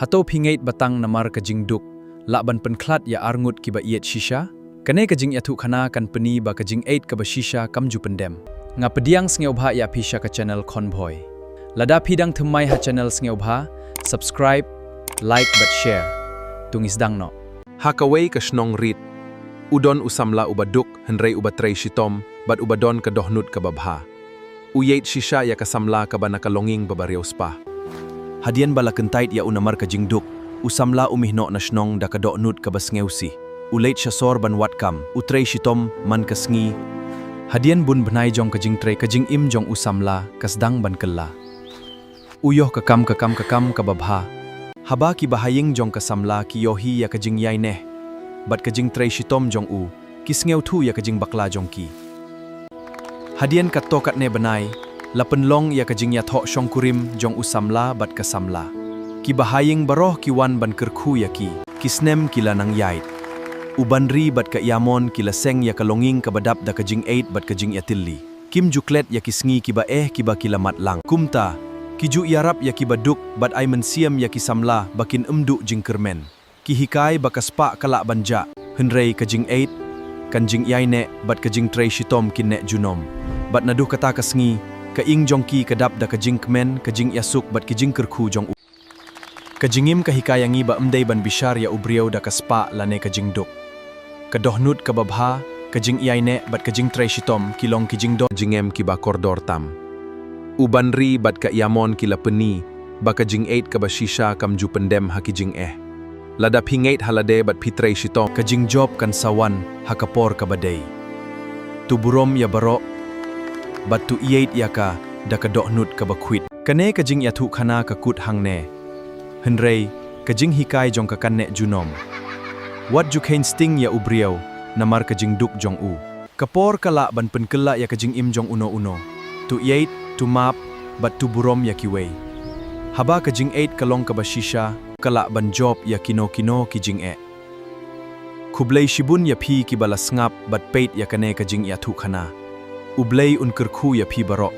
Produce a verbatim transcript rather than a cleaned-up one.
Hato phi ngeit ba tang namar ka jingduk lah ban pynkhlad ïa arngut kiba ïeit shisha? Kane ka jingïathuhkhana kan pyni ba ka jingïeit kaba shisha kam ju pyndem. Nga pdiang sngewbha ïa phi sha ka channel Khonbhoi. Lada phi dang thymmai ha channel Sngewbha, subscribe, like bad share. To ngi sdang noh. Ha kawei ka shnong rit, u don u samla uba duk hynrei uba trei shitom bad uba don ka dohnud kaba bha. U ïeit shisha ïa ka samla kaba na ka longïing ba bariewspah. Hadien ba la kyntait ïa u namar ka jingduk, u samla u mih noh na shnong da ka dohnud kaba sngewsih. U leit sha sor ban wad kam, u trei shitom man ka sngi. Hadien bun bnai jong ka jingtrei ka jingim jong u samla ka sdang ban kylla. U ïoh ka kam ka kam ka kam kaba bha. Haba kiba ha ïing jong ka samla ki ïohi ïa ka jingïaineh bad ka jingtrei shitom jong u, ki sngewthuh ïa ka jingbakla jong ki. Hadien katto katne bnai, la pynlong ïa ka jingïathoh shongkurim jong u samla bad ka samla. Kiba ha ïing baroh ki wan ban kyrkhu ïa ki, ki snem ki la nang ïaid. U Banri bad ka Ïamon ki la seng ïa ka longïing kaba dap da ka jingïeit bad ka jingïatylli. Kim ju klet ïa ki sngi kiba eh kiba ki la matlang. Kumta, ki ju ïarap ïa kiba duk bad ai mynsiem ïa ki samla ba kin ym duh jingkyrmen. Ki hikai ba ka spah ka lah ban jah, hynrei ka jingïeit, ka jingïaineh bad ka jingtrei shitom kin neh junom. Bad naduh kata ka sngi, ka ïing jong ki ka dap da ka jingkmen, ka jingïasuk bad ki jingkyrkhu jong u. Ka jingim ka hikai ïa ngi ba ym dei ban bishar ïa u briew da ka spah lane ka jingduk. Ka dohnud kaba bha, ka jingïaineh bad ka jingtrei shitom ki long ki jingdon jingem kiba kordor tam. U Banri bad ka Ïamon ki la pyni ba ka jingïeit kaba shisha kam ju pyndem ha ki jingeh. Lada phi ngeit ha lade bad phi trei shitom, ka jingjop kan sa wan ha ka por kaba dei. To burom ïa baroh bad to ïeit ïa ka da ka dohnud kaba khuid. Kane ka jingïathuhkhana ka kut hangne. Hynrei, ka jinghikai jong ka kan neh junom. Wat ju kheiñ sting ïa u briew namar ka jingduk jong u. Ka por ka lah ban pynkylla ïa ka jingim jong uno uno. To ïeit, to map bad to burom ïa kiwei. Haba ka jingïeit ka long kaba shisha, ka lah ban jop ïa kino kino ki jingeh. Khublei shibun ïa phi kiba la sngap bad peit ïa kane ka jingïathuhkhana. U Blei un kyrkhu ïa phi baroh.